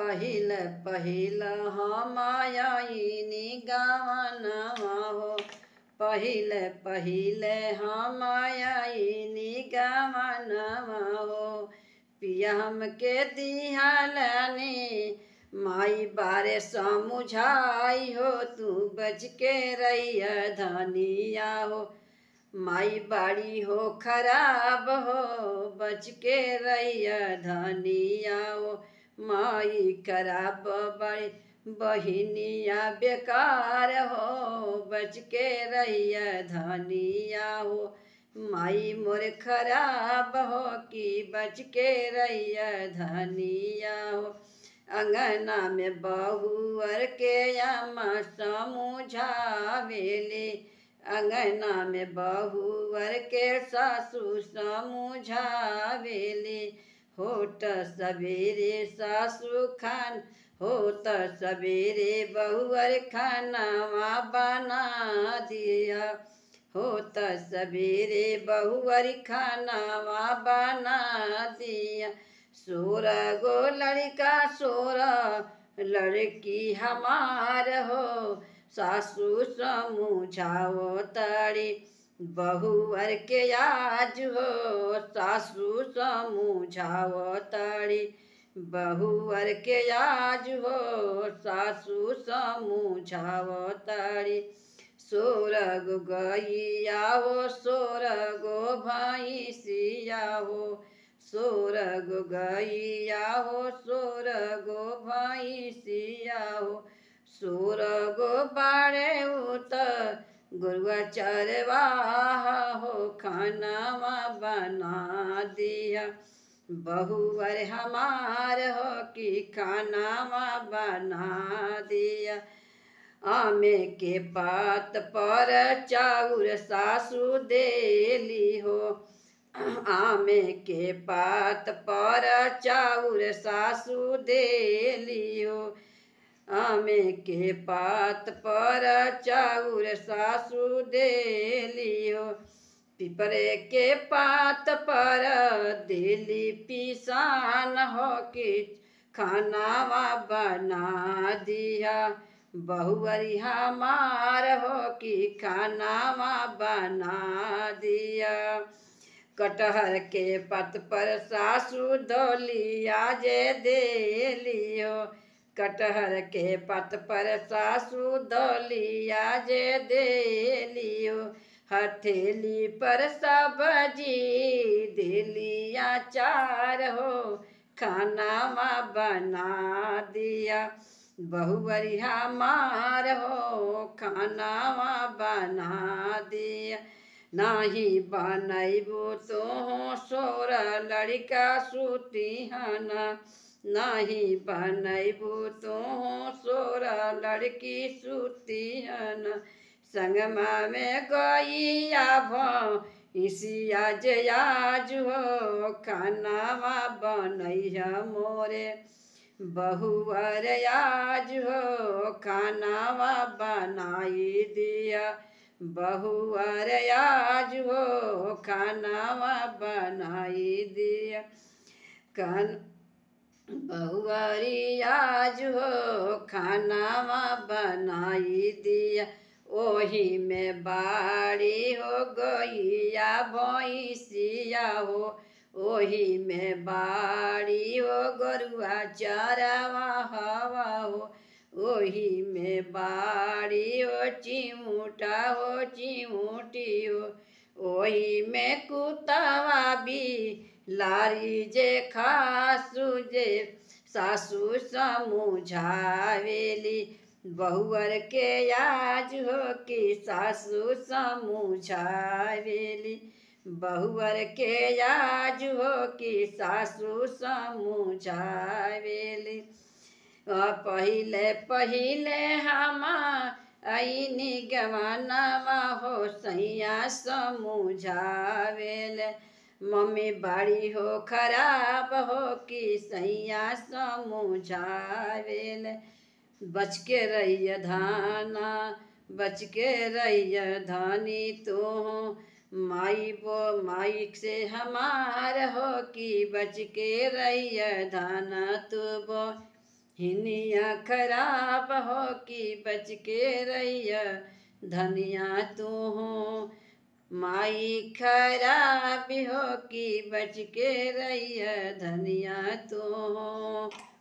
पहिल पहिल हम आइनी गवनवा हो, पहिल पहिल हम आइनी गवनवा हो। पिया हमके दिहलनी माई बारे समुझाई हो, तू बच के रहिया धनिया हो। माई बाड़ी हो खराब हो, बच के रहिया धनिया हो। माई खराब बड़ी बहिनिया बेकार हो, बच के रहिया धनिया हो। माई मोर खराब हो कि बच के रहिया धनिया हो। अंगना में बहुअर के अम्मा समुझावेली, अंगना में बहुअर के सासू समुझावेली। होत सवेरे सासू खान, होत सवेरे बहुअर खानावा बना दिया, होत सवेरे बहुअर खानावा बना दिया। 16 गो लड़का 16 लड़की हमार हो, सासू समुझाओ तारी बहुअर के आज हो। सासू समुझाओ तारी बहुअर के आज हो, सासू समुझाओ तारी। 16 गो गैया हो, 16 गो भैंसिया हो, 16 गो गैया हो, 16 गो भैंसिया हो। 16 गो बाड़े उत गुरुआ चरवाहा हो, खानावा बना दिया बहुअर हमार हो कि खानावा बना दिया। आमे के पात पर चाउर सासू देली हो, आमे के पात पर चाउर सासू देली हो। आमे के पात पर चाउर सासू देली हो। पिपरे के पात पर देली पिसान हो कि खानावा बना दिया बहुअरी हमार हो कि खानावा बना दिया। कटहर के पत पर सासू दौलिया जे देली हो, कटहर के पत पर सासू दौलिया जे देली हो। हथेली पर सब्जी देली अचार हो, खानावा बना दिया बहुअरी हमार हो, खानावा बना दिया। नाही बनैबू तो 16 लड़का सुतिहना, नाही बनैबू तो 16 लड़की सुतिहना। संगमा में गैया भैंसिया जे आज हो, खानावा बनैहा मोरे बहुअर आज हो, खानावा बनाई दिया बहुअर आज हो, खानावा बनाई दिया। कान बहुअरी आज हो, खानावा बनाई दिया। ओही में बाड़ी हो गैया भैंसिया हो, ओही में बाड़ी हो गरुआ चरवा हवा हो, ओही में बाड़ी हो चिमूटा हो चिमूटी हो। ओही में कुतवा भी लारी जे खासू जे सासू समुझावेली बहुअर के आज हो कि सासू समुझावेली बहुअर के आज हो कि सासू समुझावेली। पहिले पहिले हम ऐनी गवानवा हो, सैया समुझावेल। मम्मी बाड़ी हो खराब हो कि सैया समुझावेल। बच के रहिया धाना, बच के रहिया धानी तू माई बो माई से हमार हो कि बच के रहिया धाना तू बो। हिनिया खराब हो कि बच के रहिया धनिया तू माई खराब हो कि बच के रहिया धनिया तू।